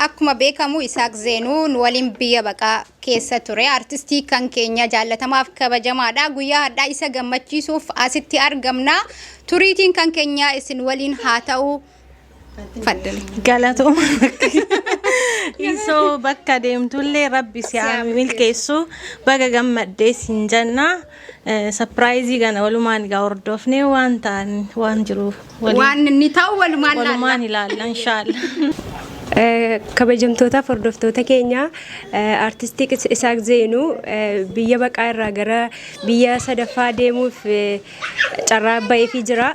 Akkuma beekamu Isaaq Zeenuu nu waliin biyya baqaa keessa ture. Artistii kan keenya jaallatamaaf kabajamaadha. Guyyaa har'aa isa gammachiisuuf asitti argamna. Turiitiin kan keenya isin waliin haa ta'u. Faddali. Galatooma. Isoo bakka deemtullee rabbi si haa milkeessu. Baga gammaddee siin jenna. Sapiraayizii kana walumaan egaa hordofnee waan ta'an waan jiru waliin Waan inni ta'u walumaan laalla. Walumaan ilaalla inshaalla. Kabajamtootaaf hordoftoota keenya, artistii Isaaq Zeenuu biyya baqaa irraa gara biyya sadaffaa deemuuf carraa ba'eefii jira.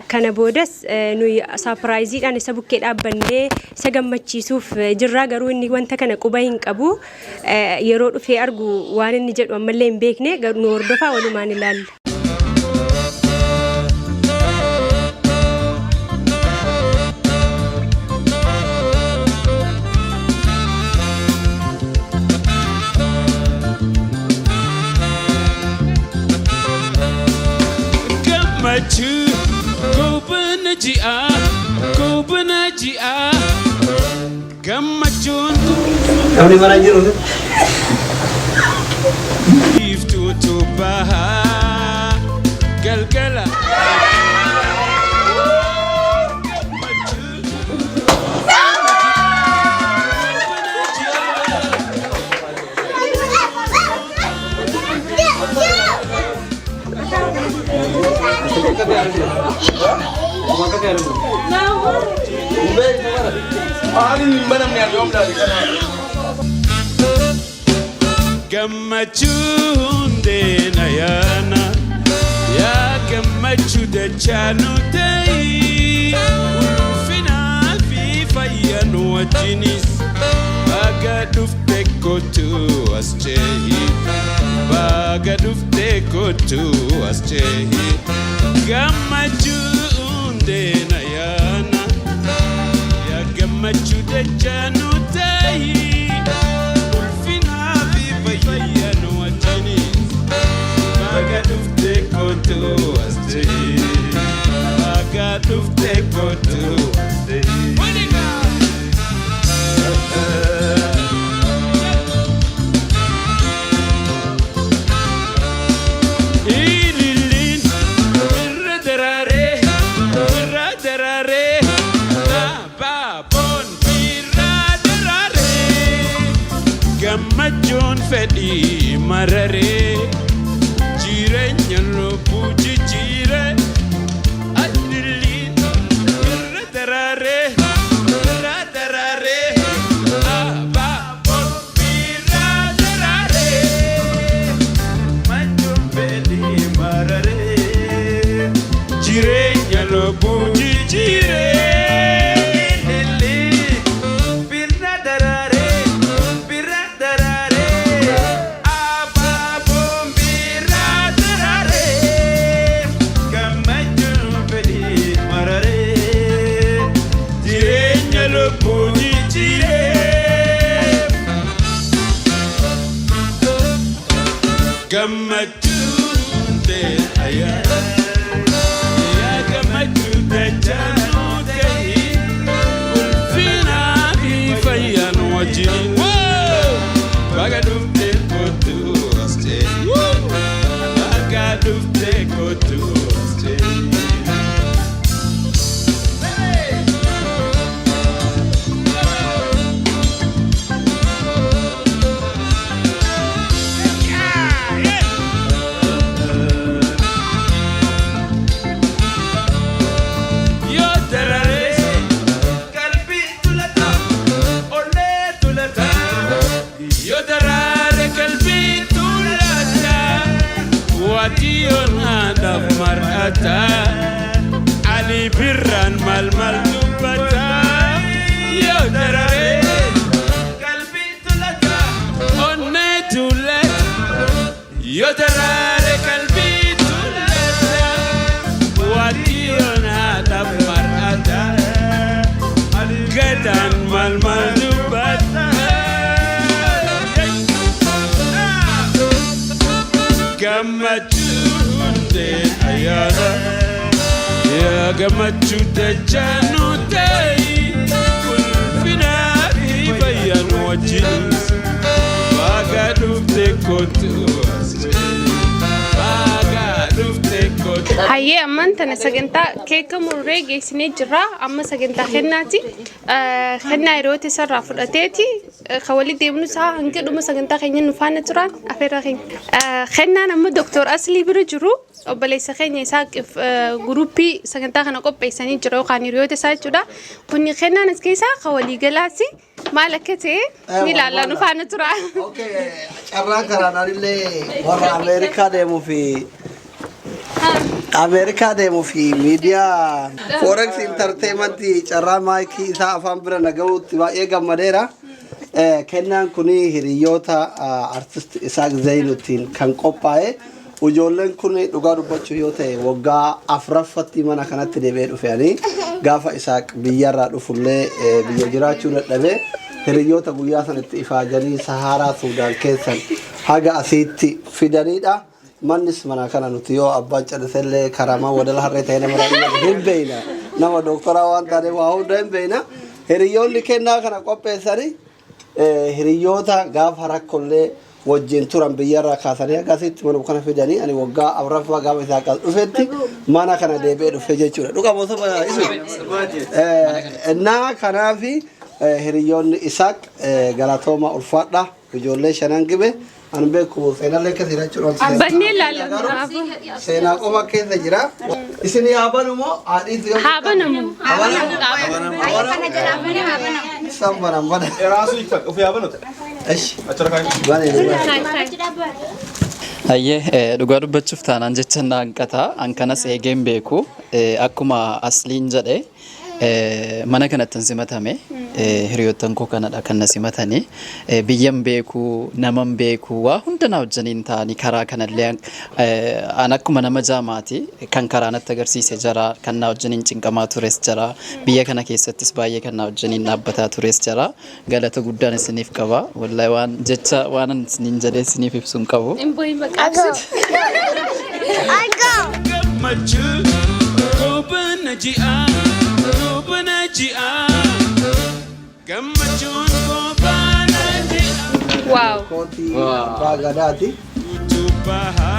Kana boodas nuyi saapiraayiziidhaan isa bukkee dhaabbannee isa gammachiisuuf jirra. Garuu inni wanta kana quba hin qabu. Yeroo dhufee argu waan inni jedhu ammallee hin beekne, garuu nu hordofaa, walumaan ilaalla. Gammachuu goobana ji'aa, goobana ji'aa, gammachuun Namni mana jiru. Biiftuutu bahaa galgala. Maaliin hin banamne ani yoom laale kana? Gammachuu hundeen ayyaana, yaa gammachuu dachaa nu ta'i, ulfinaa fi fayyaa nu wajjinis. Baga dhufte, kootu as cehi. Baga dhufte, kootu as cehi. Gammachuu hundeen ayyaana, yaa gammachuu dachaa nu ta'i, ulfinaa fi fayyaa nu wajjinis. Baga dhufte, kootu as cehi. Baga dhufte, kootu as cehi. Ililliin irra daraaree, irra daraaree, abaaboon irra daraaree, gammachuun fedhii mararee, jireenya lubbuu jijjiiree. Ililliin irra daraaree, irra daraaree, abaaboon irra daraaree, gammachuun fedhii mararee, jireenya lubbuu jijjiiree. Ililliin birra daraaree, birra daraaree, abaaboon birra daraaree, gammachuun fedhii mararee, jireenya lubbuu jijjiiree. Gammachuun ta'e ayyaana, yaa gammachuu dachaa nuu ta'e, ulfinaa fi fayyaan wajjin. Baga dhufte, kootu as cehi. Baga dhufte, kootu as cehi. Yoo daraaree qalbii tulata, onnee tulata. Yoo daraare qalbii tulata, waatiyoon haadhaaf mar'ata. Ali birraan maal maal dubbata. Yoo daraaree qalbii tulata, onnee tulata. Yoo daraare qalbii tulata, waatiyoon haadhaaf mar'ata. Gadaan maal maal dubbata. Gammachuun ayyaana, yaa gammachuu dachaa nu ta'e, ulfinaa Hayyee, ammaan tana sagantaa keeka murree geessinee jirra. Amma sagantaa kennaati. Kennaa yeroo isarraa fudhateeti. Kan walitti deemnu isaa hanga dhuma sagantaa keenya nu faana turan afeerraa keenya. Kennaan amma Dooktor Aslii bira jiru, obboleessa keenya isaa guruppii sagantaa kana qopheessanii jira yookaan hiriyoota isaa jechuudha. Kuni kennaan as keessaa kan waliigalaati. Maal akka ta'e ni ilaalla, nu faana tura. Carraa kanaan anillee warra Ameerikaa deemuu fi miidiyaa Forex Entertainment carraa maayikii isaa afaan bira na gahuutti baay'ee gammadeera. Kennaan kun hiriyoota artist Isaaq Zaynuutiin kan qophaa'e. Ijoolleen kun dhugaa dubbachuu yoo ta'e waggaa afuraffatti mana kanatti deebi'ee dhufanii gaafa Isaaq biyyarraa dhufullee biyya jiraachuu dadhabee hiriyoota guyyaa sanatti ifaajanii Saharaa Suudaan keessan haga asiitti fidanidha. Mannis mana kana nuti yoo abbaan callisellee karamaa wadala harree ta'e nama hin beeyna. Nama dooktoraa waan taaneef waa hunda hin beeyna. Hiriyoonni kennaa kana qopheessanii hiriyoota gaafa rakkollee wajjin turan biyyarraa kaasanii akkasitti mana kana fidanii ani waggaa afuraffaa gaafa isaa qas dhufetti mana kana deebi'ee dhufe jechuudha. Dhuga moo soba isu? Innaa kanaafi hiriyoonni Isaaq galatooma, ulfaadha. Ijoollee shanan gibe ani beeku seenallee keessa jira jechuudha. Bannee ilaalla. Seenaa qofa keessa jira. Isin haa banu moo haadhiis yoo Haa banamu. Isaan banan bana. Raasuu ifat ofii haa banatu. Eshi. Bane. Hayyee, dhugaa dubbachuuf taanaan jecha na hanqata. An kanas eegeen beeku. Akkuma Asliin jedhe mana kanatti hin simatame. Hiriyoottan koo kanadha kan na simatanii. Biyyan beeku, naman beeku, waa hunda na wajjiniin ta'anii karaa kanallee an akkuma nama jaamaati kan karaa natti agarsiise jara, kan na wajjiniin cinqamaa tures jara, biyya kana keessattis baay'ee kan na wajjiniin dhaabbataa tures jara. Galata guddaan isiniif qaba. Wallahi waan jecha waan ani isiniin jedhee isiniif ibsu hin qabu. Hin boo'in, bakka. Gammachuu roobana ji'a, roobana ji'a, gammachuun roobana ji'a. Wow. Kootii abbaa gadaati. Tubaha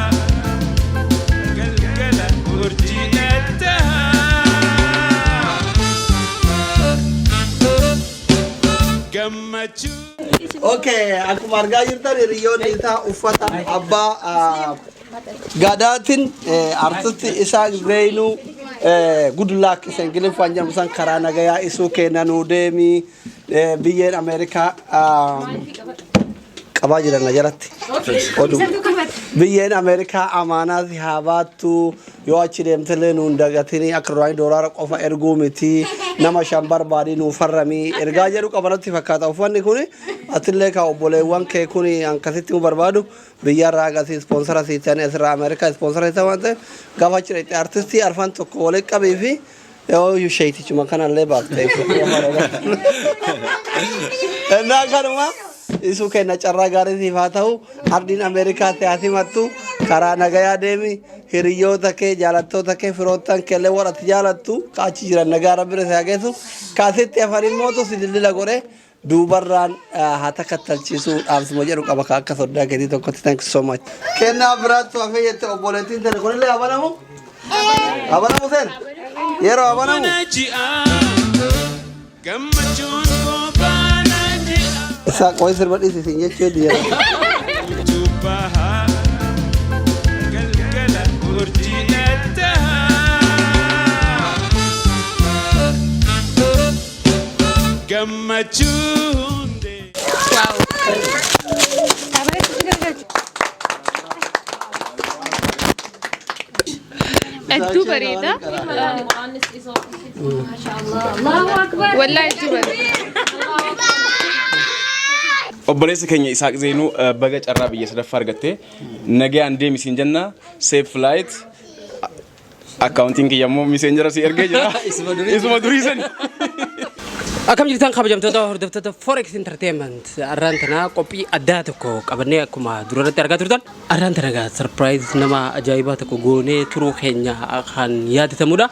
galgala urjii taha gammachuu. Okay, akkuma argaa jirtan hiriyoonni isaa uffata abbaa gadaatiin artisti Isaaq Zeenuu good luck isa Ingiliffaan jedhamu san karaa nagayaa isuu kennanuu deemi, biyyeen Ameerikaa qabaa jiran na jalatti. Oduu. Biyyeen Ameerikaa amaanaa si haa baattu, yoo achi deemtellee nuun dagatinii, akka duraanii doolaara qofa erguu miti, nama shan barbaadii nuu farramii ergaa jedhu qabanatti fakkaata uffanni kun. Atillee ka obboleewwan kee kun akkasitti mu barbaadu biyyarraa agasii ispoonsara sii ta'anii asirraa Ameerikaa ispoonsara sii ta'an waan ta'eef gaafa achi dhaqxe artistii arfan tokko walitti qabii fi yoo sheeytichuma kanallee baafte. Innaa kanuma isuu kenna, carraa gaarii siif haa ta'u, ardiin Ameerikaa si haa simattu, karaa nagayaa deemi, hiriyoota kee, jaalattoota kee, firoottan kee illee warra ati jaalattu ka achi jiran nagaa rabbi si haa geessu, kaasitti hafan immootu si dildila godhe duubarraan haa takattalchiisuu dhaamsuma jedhu qaba ka akka soddaa keetii tokkotti. Thank you so much. Kennaa biraattu hafee jette obboleettiin tana, kunillee haa banamu? Haa banamu seen? Yeroo haa banamu? Ji'a gammachuun roobana ji'a. Isaa qo'ee sirba dhiisisin jechuu jira. Tubaha galgala urjii taha gammachuun. Wow. Hedduu bareeda. Wallaahi hedduu bareeda. Obboleessa keenya Isaaq Zeenuu, baga carraa biyya sadaffaa argatte. Nagayaan deemi siin jenna. Safe flight. Akkaawuntiin kiyya immoo miseenjara si ergee jira. Isuma durii sani. Akkam jirtan, kabajamtoota hordoftoota Forex Entertainment? Arraan tana qophii addaa tokko qabannee, akkuma durarratti argaa turtan, arraan tana egaa surprise nama ajaa'ibaa tokko goonee turuu keenya kan yaadatamudha.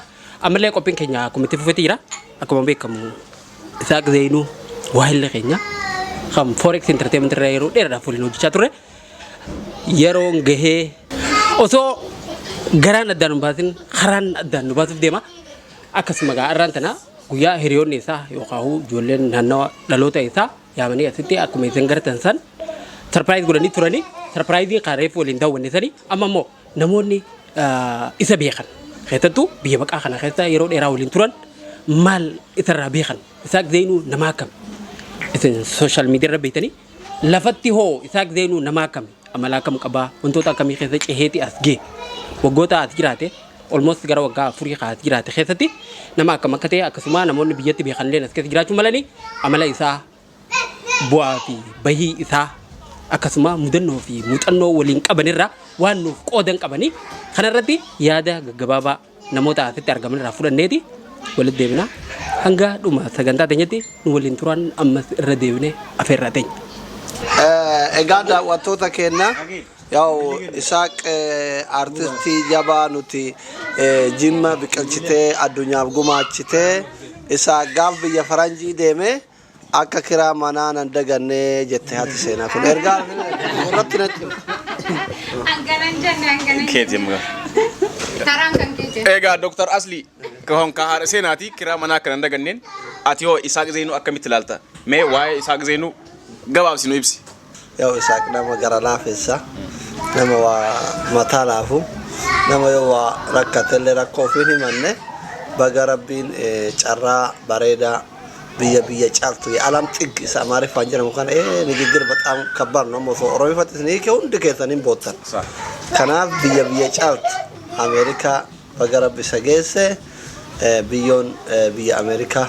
Ammallee qophiin keenya akkuma itti fufetti jira. Akkuma beekamu Isaaq Zeenuu waahillee keenya kan Forex Entertainment irra yeroo dheeraadhaaf waliin hojjechaa turre yeroon gahee osoo Garaan addaan nu baasin, karaan addaan nu baasuuf deema. Akkasuma gaa arraan tana guyyaa hiriyoonni isaa yookaan ijoolleen naannawa dhaloota isaa yaamanii asitti akkuma isin gartan san surprise godhanii turanii, surprise kan reefu waliin daawwanne sanii. Amma immoo namoonni isa beekan, keessattuu biyya baqaa kana keessa yeroo dheeraa waliin turan, maal isarraa beekan? Isaaq Zeenuu nama akkami? Isin social media irra beektanii, lafatti hoo Isaaq Zeenuu nama akkami? Amala akkam qabaa? Wantoota akkamii keessa ceheeti as gee? Waggoota as jiraate, almost gara waggaa 4 as jiraate keessatti nama akkam akka ta'e, akkasuma namoonni biyyatti beekan illee as keessa jiraachuu malanii, amala isaa, bu'aa fi bahii isaa, akkasuma mudannoo fi muuxannoo waliin qabanirraa waan nuuf qoodan qabanii, kanarratti yaada gaggabaabaa namoota asitti argaman irraa fudhanneeti walitti deebina. Hanga dhuma sagantaa teenyatti nu waliin turan, ammas irra deebine afeerraa teenya. Egaa daawwattoota keenya, yaa'u Isaaq artistii jabaa nuti Jimma biqilchitee addunyaaf gumaachitee, Isaaq gaaf biyya faranjii deeme akka kiraa manaa nan dagannee jette haati seenaa kun ergaa irratti natti. Hanganan jenne, hanganan. Keeti amma. Karaan kan keeti. Egaa Dr. Asli kan ka haadha seenaati kiraa manaa akka nan daganneen, ati hoo Isaaq Zeenuu akkamitti ilaalta? Mee waa'ee Isaaq Zeenuu gabaabsi nu ibsi. Yaa'u Isaaq nama gara laafessa, nama waa mataa laafu, nama yoo waa rakkatellee rakkoo ofiin himanne. Baga Rabbiin carraa bareedaa biyya biyya caaltu የዓለም ጥግ isa Amaariffaan jedhamu kana ንግግር በጣም ከባድ ነው osoo Oromiffatti isin hiike hundi keessan hin boottan. Kanaaf biyya biyya caaltu Ameerikaa baga Rabbi isa geesse. Biyyoon biyya Ameerikaa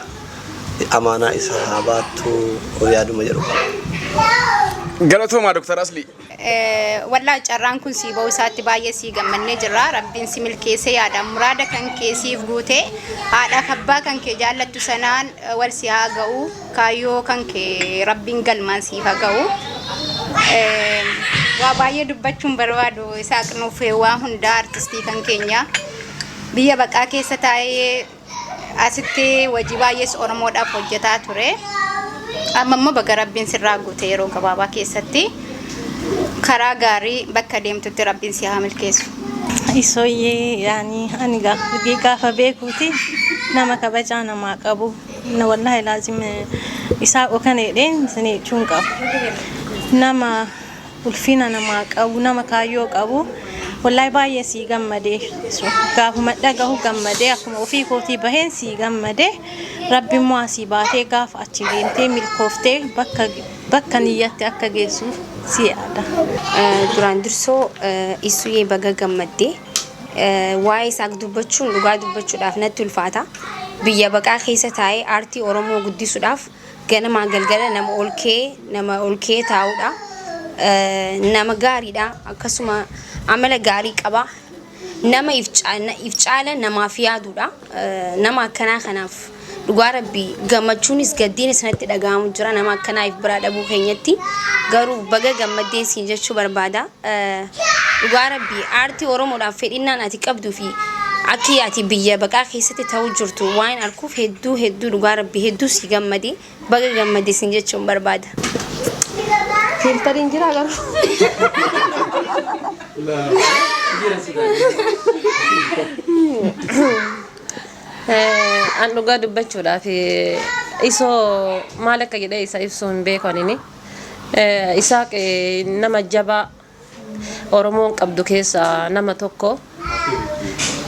amaanaa isa haa baattu yaaduma jedhu qaba. Galatoomaa, Dr. Asli. Wallaa carraan kun sii ba'uu isaatti baay'ee sii gammannee jirra. Rabbiin si milkeessee yaadaan muraada kan kee siif guute, haadhaaf abbaa kan kee jaallattu sanaan wal si haa ga'u. Kaayyoo kan kee Rabbiin galmaan siif haa ga'u. Waa baay'ee dubbachuun barbaadu, Isaaq nuuf waa hundaa, artistii kan keenya. Biyya baqaa keessa taa'ee asitti hojii baay'ees Oromoodhaaf hojjetaa ture. Amma immoo baga Rabbiin sirraa guute yeroo gabaabaa keessatti. Karaa gaarii bakka deemtutti Rabbiin si haa milkeessu. Isooyyee, yaani ani gaafa beekuuti nama kabajaa namaa qabu. Na wallahi laazim isaa kana jedheen isin jechuun qabu. Nama ulfina namaa qabu, nama kaayyoo qabu. Wallahi baay'ee sii gammadee, gaafuma dhagahu gammadee, akkuma ofii kootii baheen sii gammadee. Rabbi immoo asii baatee gaafa achi deemtee milkooftee bakka bakka niyyatti akka geessuuf si yaada. Duraan dursoo Isuyyee, baga gammaddee. Waa'ee isaa dubbachuun dhugaa dubbachuudhaaf natti ulfaata. Biyya baqaa keessa taa'ee aartii Oromoo guddisuudhaaf ganamaa galgala nama ol ka'ee taa'uudha. Nama gaariidha. Akkasuma amala gaarii qaba. Nama if caala namaaf yaaduudha. Nama akkanaa kanaaf dhugaa Rabbii gammachuunis gaddiinis natti dhaga'amu jira nama akkanaa if biraa dhabuu keenyatti. Garuu baga gammaddeen siin jechuu barbaada. Dhugaa Rabbii aartii Oromoodhaaf fedhinnaan ati qabduu fi akki ati biyya baqaa keessatti ta'uu jirtu waan arguuf hedduu hedduu, dhugaa Rabbii hedduu si gammade. Baga gammadde siin jechuun barbaada. Filtariin jira garuu. An dhugaa dubbachuudhaaf isoo maal akka jedhee isa ibsuu hin beeku anini. Isaaq nama jabaa Oromoon qabdu keessaa nama tokko.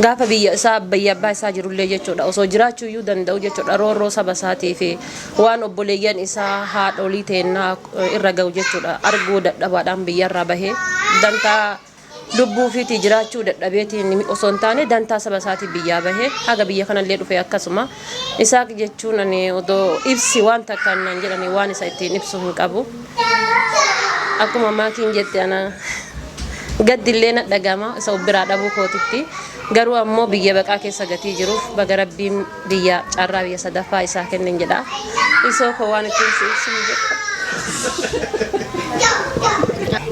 Gaafa biyya isaa, biyya abbaa isaa jirullee jechuudha, osoo jiraachuu iyyuu danda'u jechuudha, roorroo saba isaatii fi waan obboleeyyan isaa haadholii teennaa irra ga'u jechuudha arguu dadhabaadhaan biyyarraa bahee, dantaa lubbuu ofiitii jiraachuu dadhabeetiin osoo hin taane dantaa saba isaatii biyyaa bahee haga biyya kanallee dhufe. Akkasuma Isaaq jechuun ani odoo ibsi waan takkaan naan jedhani waan isa ittiin ibsu hin qabu. Akkuma maakiin jette, ana gaddillee na dhagama isa of biraa dhabuu kootitti. Garuu ammoo biyya baqaa keessa gatii jiruuf baga Rabbiin biyya carraa biyya sadaffaa isaa kennen jedha. Isoo koo, waan ittiin si ibsu hin jedhu.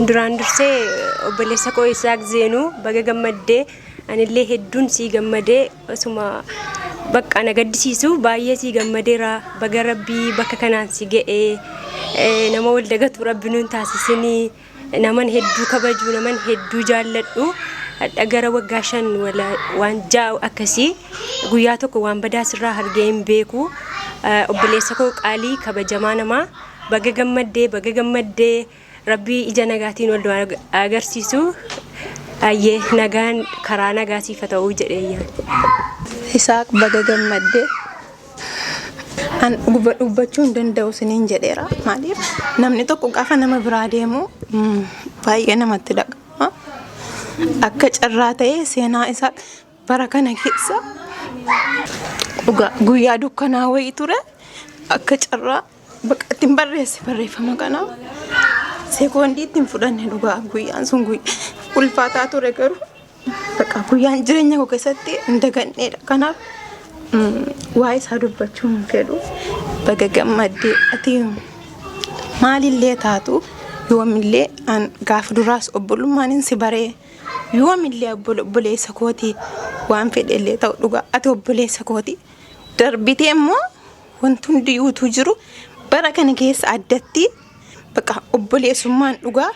Duraan dursee obboleessa koo Isaaq Zeenuu, baga gammaddee. Anillee hedduun sii gammadee, osuma bakka na gaddisiisu baay'ee sii gammadeera. Baga Rabbii bakka kanaan si ga'ee. Nama wal dagatu Rabbi nuun taasisinii. Naman hedduu kabaju, naman hedduu jaalladhu. Hadha gara waggaa 5 wala waan 6 akkasii guyyaa tokko waan badaa sirraa argee hin beeku. Obboleessa koo qaalii kabajamaa namaa, baga gammaddee, baga gammaddee. Rabbii ija nagaatiin wal nu agarsiisu. Ayyee, nagaan karaa nagaa siif haa ta'uu jedhee yaada. Isaaq, baga gammaddee. An dubbachuu hin danda'u isiniin jedheera. Maaliif, namni tokko gaafa nama biraa deemu baay'ee namatti dhaga'ama. Akka carraa ta'ee seenaa isaa bara kana keessa dhugaa guyyaa dukkanaa wayii ture. Akka carraa bakka ittiin barreesse barreeffama kana sekoondii ittiin fudhanne. Dhugaa guyyaan sun guyyaa ulfaataa ture, garuu bakka guyyaan jireenya koo keessatti hin daganneedha. Kanaaf waa'ee isaa dubbachuu hin fedhu. Baga gammaddee. Ati maalillee taatu, yoomillee an gaafa duraas obbolummaan si baree, yoomillee obboleessa kooti. Waan fedhellee ta'u, dhugaa ati obboleessa kooti. Darbitee immoo wanti hundi utuu jiru, bara kana keessa addatti bakka obboleessummaan dhugaa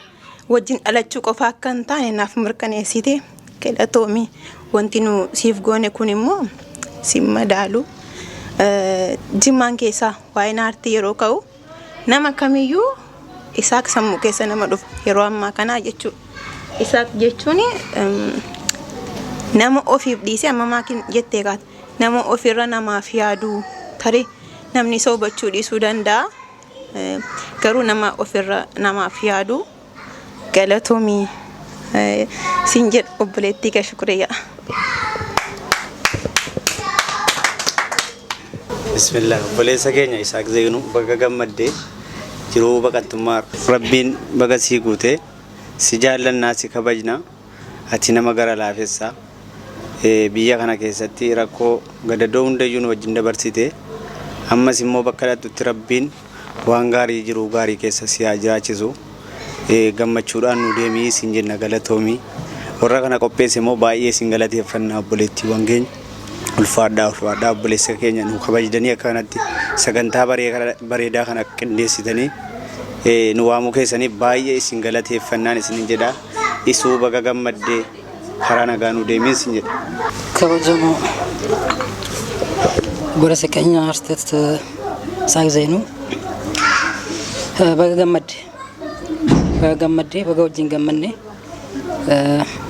wajjin dhalachuu qofa akka hin taane naaf mirkaneessite. Galatoomi. Wanti nu siif goone kun immoo si madaalu. Jimmaan keessaa waa'een aartii yeroo ka'u, nama kamiyyuu Isaaq sammuu keessa nama dhufa yeroo ammaa kanaa jechuudha. Isaaq jechuun nama ofiif dhiisee, amma maakin jettee kaata, nama ofirra namaaf yaadu. Tarii namni isa hubachuu dhiisuu danda'a. Garuu nama ofirra namaaf yaadu. Galatoomii siin jedha obboleettii kee Shukriyaa. Bismillah, obboleessa keenya Isaaq Zeenuu, baga gammaddee. Jiruu baqattummaa rabbiin baga sii guute. Si jaallannaa, si kabajna. Ati nama gara laafessa. Biyya kana keessatti rakkoo gadadoo hundayyuu nu wajjin dabarsite. Ammas immoo bakka dhaqxutti rabbiin waan gaarii, jiruu gaarii keessa si haa jiraachisu. Gammachuudhaan nu deemii siin jenna. Galatoomii. Warra kana qopheesse immoo baay'ee isin galateeffannaa. Obboleettiiwwan keenya, ulfaadhaa, ulfaadhaa. Obboleessa keenya nu kabajdanii akka kanatti sagantaa bareedaa kana qindeessitanii nu waamuu keessaniif baay'ee isin galateeffannaan isin jedha. Isuu, baga gammaddee, karaa nagaa nu deemiin sin jedha. Kabajamoo obboleessa keenya artist Isaaq Zeenuu, baga gammadde, baga gammadde, baga wajjin gammanne.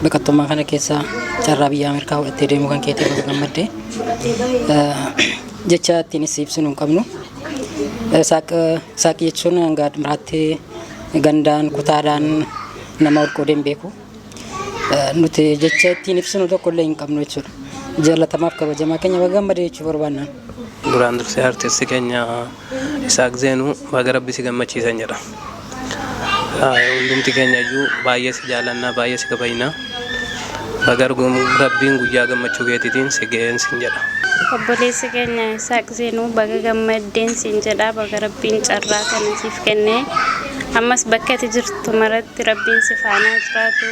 Baqattummaa kana keessa carraa biyya Ameerikaa fudhattee deemuu kan keetii baga gammadde. Jecha ittiin si ibsinu hin qabnu. Isaaq jechuun hanga miraatti gandaan kutaadhaan nama ol qoodee hin beeku. Nuti jecha ittiin ibsinu tokko illee hin qabnu jechuudha. Jaallatamaaf kabajamaa keenya, baga gammadde jechuu barbaannaan. Duraan dursee artisti keenya Isaaq Zeenuu, baga rabbi si gammachiisan jedha. Hundumti keenya iyyuu baay'ee si jaalannaa, baay'ee si kabajnaa. Baga rabbiin guyyaa gammachuu keetiitiin si ga'een sin jedha. Obboleessi keenya Isaaq Zeenuu, baga gammaddeen siin jedha. Baga rabbiin carraa kana siif kenne. Ammas bakka ati jirtu maratti rabbiin si faanaa jiraatu.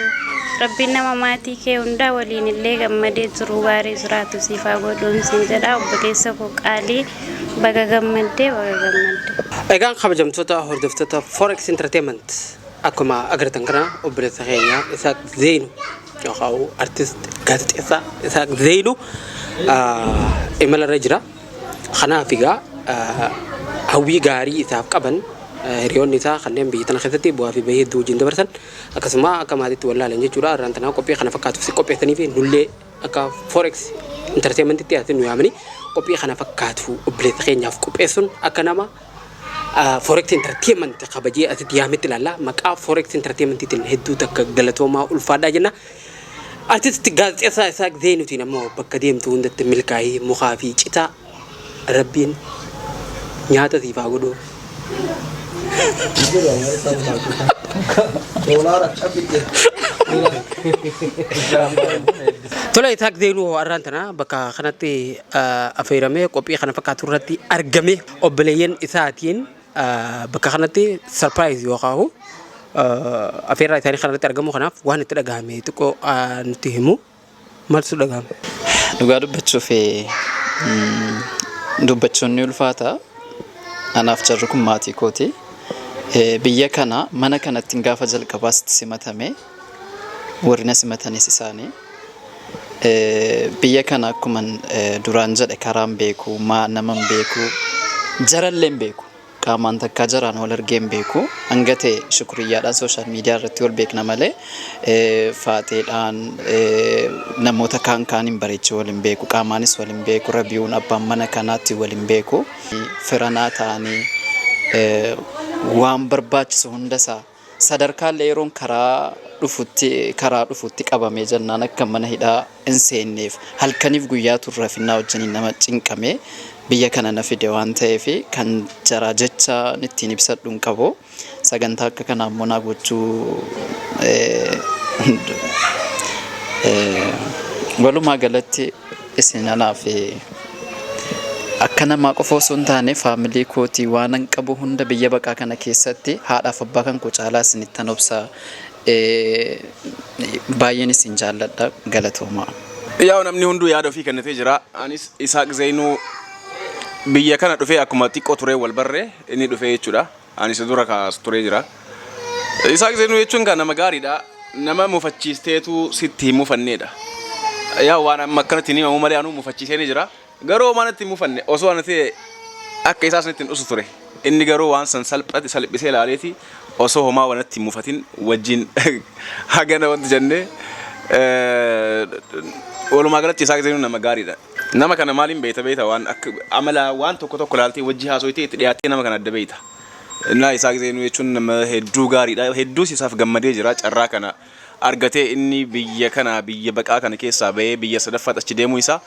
Rabbiin nama maatii kee hundaa waliin illee gammadee jiruu gaarii jiraatu siif haa godhuun siin jedha. Obboleessa koo qaalii, baga gammaddee, baga gammaddee. Egaan kabajamtoota hordoftoota Forex Entertainment, akkuma agartan kana obboleessa keenya Isaaq Zeenu yookaan artist gaazexeessaa Isaaq Zeenu imalarra jira. Kanaaf egaa hawwii gaarii isaaf qaban hiriyoonni isaa kanneen biyya tana keessatti bu'aa fi bahii hedduu wajjin dabarsan, akkasuma akka maatiitti wallaalan jechuudha. Har'aan tanaa qophii kana fakkaatu si qopheessanii fi nullee akka Forex Entertainmentitti asiin nu yaamanii qophii kana fakkaatu obboleessa keenyaaf qopheessuun akka nama Forex Entertainment kabajee asitti yaametti ilaalla. Maqaa Forex Entertainmentiitiin hedduu takka galatoomaa, ulfaadhaa jenna. Artist gaazexeessaa Isaaq Zeenutiin ammoo bakka deemtu hundatti milkaa'ii, mukaa fi citaa rabbiin nyaata siif haa godhu. Doolaara cabbitte. Tole, Isaaq Zeenuu har'aan tana bakka kanatti affeeramee qophii kana fakkaatu irratti argame, obboleeyyan isaatiin bakka kanatti surprise yookaan affeerraa isaanii kanarratti argamu kanaaf waan itti dhagahame xiqqoo nutti himu. Maaltu dhagahame? Dhugaa dubbachuuf dubbachuun ni ulfaata. Anaaf jarri kun maatii kooti. Biyya kana mana kanatti gaafa jalqabaa sitti simatame. Warri na simatanis isaanii. Biyya kana akkuman duraan jedhe karaan beeku, maa naman beeku, jarallee hin beeku. Qaamaan takkaa jaraan wal argee hin beeku. Hanga ta'e shukuriyyaadhaan social media irratti wal beekna malee faateedhaan namoota kaan kaan hin bareechee wal hin beeku. Qaamaanis wal hin beeku. Rabiyuun abbaan mana kanaatti wal hin beeku. Firanaa ta'anii waan barbaachisu hundasaa sadarkaallee yeroon karaa dhufutti karaa dhufutti qabamee jennaan akka mana hidhaa hin seenneef halkaniif guyyaa turre finnaa wajjiniin nama cinqamee biyya kana na fide waan ta'eef kan jaraa jecha ittiin ibsadhu hin qabu. Sagantaa akka kanaa immoo naa gochuu walumaa galatti isin anaaf akka namaa qofa osoo hin taane family kootii waanan qabu hunda biyya baqaa kana keessatti haadhaaf abbaa kan koo caalaa isinittan obsa. Baay'een isin jaalladha, galatoomaa. Yaa, namni hunduu yaada ofii kennatee jira. Anis Isaaq Zeenuu biyya kana dhufee akkuma xiqqoo turee wal barree inni dhufee jechuudha. Anis dura kaas turee jira. Isaaq Zeenuu jechuun kan nama gaariidha. Nama mufachiisteetu sitti hin mufanneedha. Yaa, waan amma akkanatti hin himamu malee anuu mufachiisee ni jira. Garuu waan itti hin mufanne osoo ani ta'e akka isaa sanitti hin dhusu ture. Inni garuu waan san salphate salphisee ilaaleeti osoo homaa wanatti hin mufatin wajjin hagana wanti jennee walumaa galatti Isaaq Zeenuu nama gaariidha. Nama kana maaliin beekta beekta? Waan akka amala waan tokko tokko ilaaltee wajji haasofitee itti dhiyaattee nama kana adda beekta. Innaa Isaaq Zeenuu jechuun nama hedduu gaariidha. Hedduus isaaf gammadee jira carraa kana argatee inni biyya kana biyya baqaa kana keessaa bahee biyya sadaffaatti achi deemuu isaa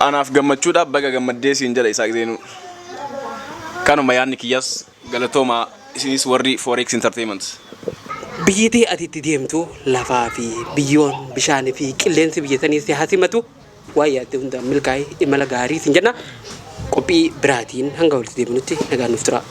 anaaf gammachuudha. Baga gammaddee siin jedha, Isaaq Zeenuu. Kanuma yaadni kiyyas, galatoomaa isinis warri Forex Entertainment. Biyyi ta'e ati itti deemtu lafaa fi biyyoon, bishaanii fi qilleensi biyya sanii si haa simatu. Waan yaadde hunda milkaa'ee imala gaarii sin jenna. Qophii biraatiin hanga walitti deebinutti nagaan nuuf tura.